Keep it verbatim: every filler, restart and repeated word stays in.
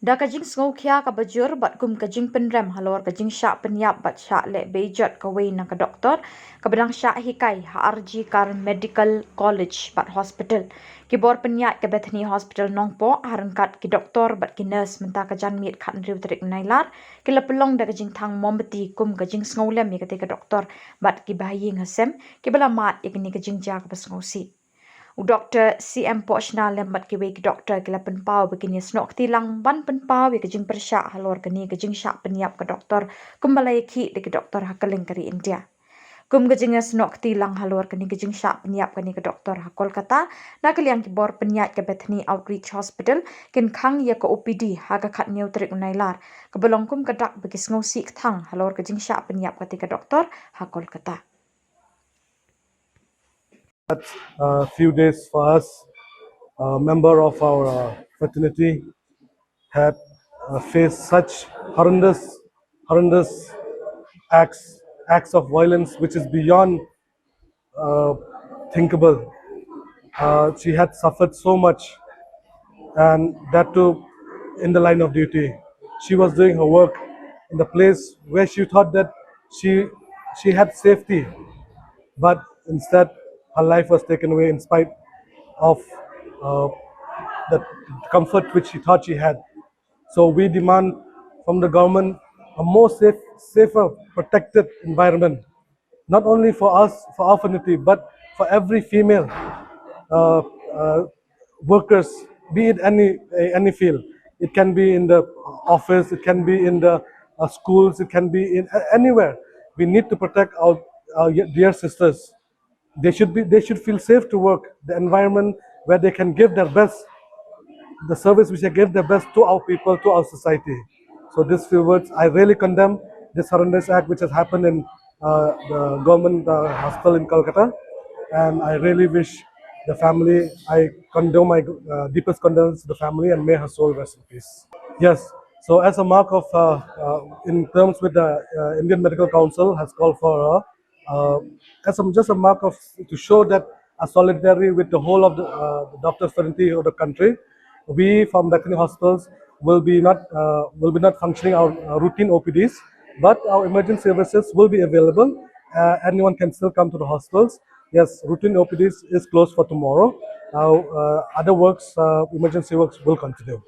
Da ka jingsngewkhia kaba jur bad kum ka jingpynrem halor ka jingshah pynïap bad shah leh beiñ jot kawei na ka doktor kaba dang shah hikai ha R G Kar Medical College bad Hospital, ki bor pynïaid ka Bethany Hospital Nongpoh ha ryngkat ki doktor bad ki nurse mynta ka janmiet khathynriew tarik Nailar ki la pynlong da ka jingthang mombati kum ka jingsngewlem ïa katei ka doktor bad kiba ha ïing ha sem kiba la mad ïa kane ka jingjia kaba sngewsih. U Doktor C M Pohshna lem bad kiwei ki doktor ki la pynpaw ba kin ïasnoh kti lang ban pynpaw ïa ka jingpyrshah halor kane ka jingshah pynïap ka doktor kumba la ïakhih da ki doktor ha kylleng ka ri India. Kum ka jingïasnoh kti lang halor kane ka jingshah pynïap kane ka doktor ha Kolkata, na ka liang ki bor pynïaid ka Bethany Outreach Hospital kin khang ïa ka O P D ha ka khathynñiew tarik u Nailar, kaba long kum ka dak ba ki sngewsih kthang halor ka jingshah pynïap katei ka doktor ha Kolkata. A few days for us, a member of our uh, fraternity had uh, faced such horrendous, horrendous acts, acts of violence which is beyond uh, thinkable. Uh, she had suffered so much, and that too in the line of duty. She was doing her work in the place where she thought that she she had safety, but instead her life was taken away in spite of uh, the comfort which she thought she had. So we demand from the government a more safe, safer, protected environment, not only for us, for our fraternity, but for every female uh, uh, workers, be it any any field. It can be in the office, it can be in the uh, schools, it can be in uh, anywhere. We need to protect our, our dear sisters. They should be they should feel safe to work. The environment where they can give their best, the service which they give their best to our people, to our society. So these few words, I really condemn this horrendous act which has happened in uh, the government uh, hospital in Kolkata, and I really wish the family, I condone my uh, deepest condolence to the family, and may her soul rest in peace. Yes. So as a mark of, uh, uh, in terms with the uh, Indian Medical Council has called for a uh, as a, just a mark of to show that a solidarity with the whole of the uh, doctors fraternity of the country. We from Bethany Hospitals will be not uh, will be not functioning our uh, routine O P Ds, but our emergency services will be available. Uh, anyone can still come to the hospitals. Yes, routine O P Ds is closed for tomorrow. Now, uh, other works, uh, emergency works will continue.